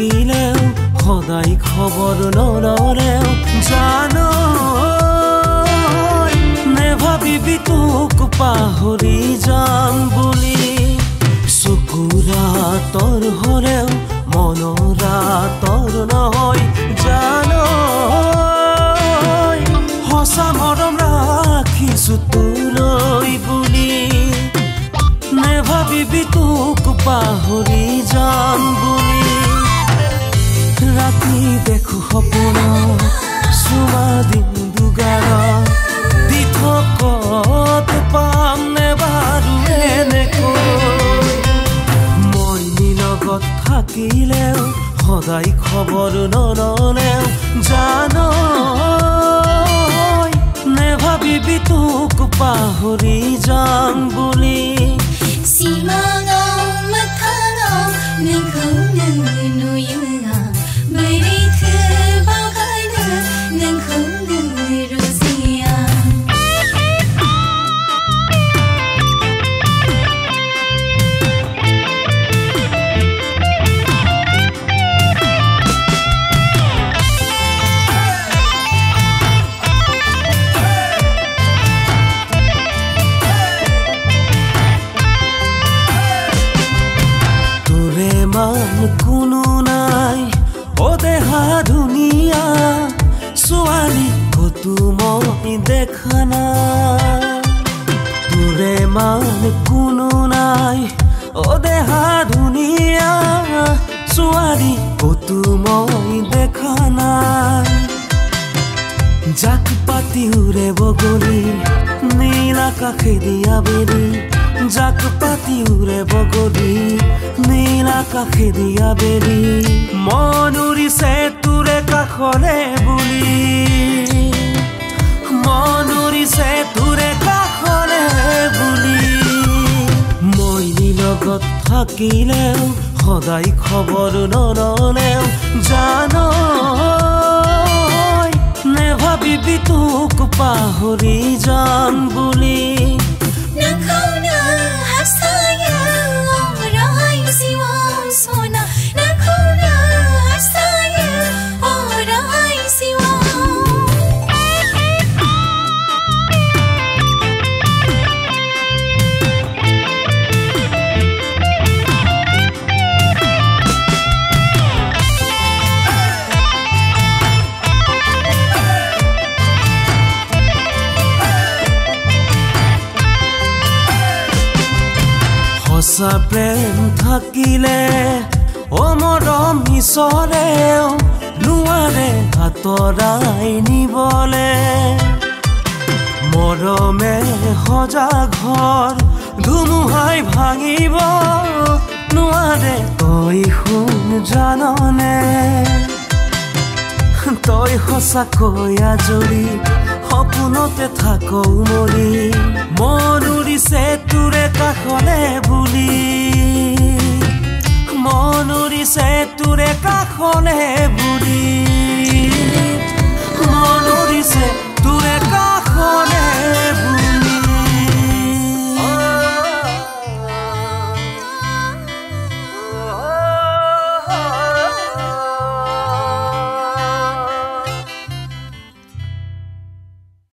থাকিলেও সদায় খবৰ নললেও জানো নেভাবিবি তোক পাহৰি যাম বুলি। চকুৰ আঁতৰ হলেও মনৰ আঁতৰ নহয় জানো সঁচা মৰম ৰাখিছো তোলৈ বুলি। নেভাবিবি তোক পাহৰি যাম বুলি। ৰাতি দেখো সপোন চুমা দিম দুগাৰ দিঠকত পাম নে বাৰু এনেকৈ। মই নিলগত থাকিলেও সদায় খবৰ নললেও জানো নেভাবিবি তোক পাহৰি যাম বুলি। सिमाङाव मोगथाङाव नोंखौनो नुयो आं बोरैथो बावगारनो नोंखौनो रजे आं। মান কোনো নাই অ দেহা ধুনীয়া ছোৱালী ক'তো মই দেখা নাই। তোৰে মান কোনো নাই অ দেহা ধুনীয়া ছোৱালী ক'তো মই দেখা নাই। জাক পাতি উৰে বগলী নীল আকাশে দিয়া বেলি, জাক পাতি উৰে বগলী নীল আকাশে দিয়া বেলি। মন উৰিছে তোৰে কাষলে বুলি, মন উৰিছে তোৰে কাষলে বুলি। মই নিলগত থাকিলেও সদায় খবৰ নললেও জানো নেভাবিবি তোক পাহৰি যাম বুলি। नोंखौनो हास्थायो अराय जिउआव सना, नोंखौनो हास्थायो अराय जिउआव। সঁচা প্ৰেম থাকিলে অ মৰম ঈশ্বৰেও নোৱাৰে আঁতৰাই নিবলে। মৰমে সজা ঘৰ ধুমুহাই ভাঙিব নোৱাৰে। তই শুন জাননে তই সঁচাকৈ আজৰি সপোনতে থাক মৰি। মন উৰিছে তোৰে কাষলে বুলি, মন উৰিছে তোৰে কাষলে বুলি।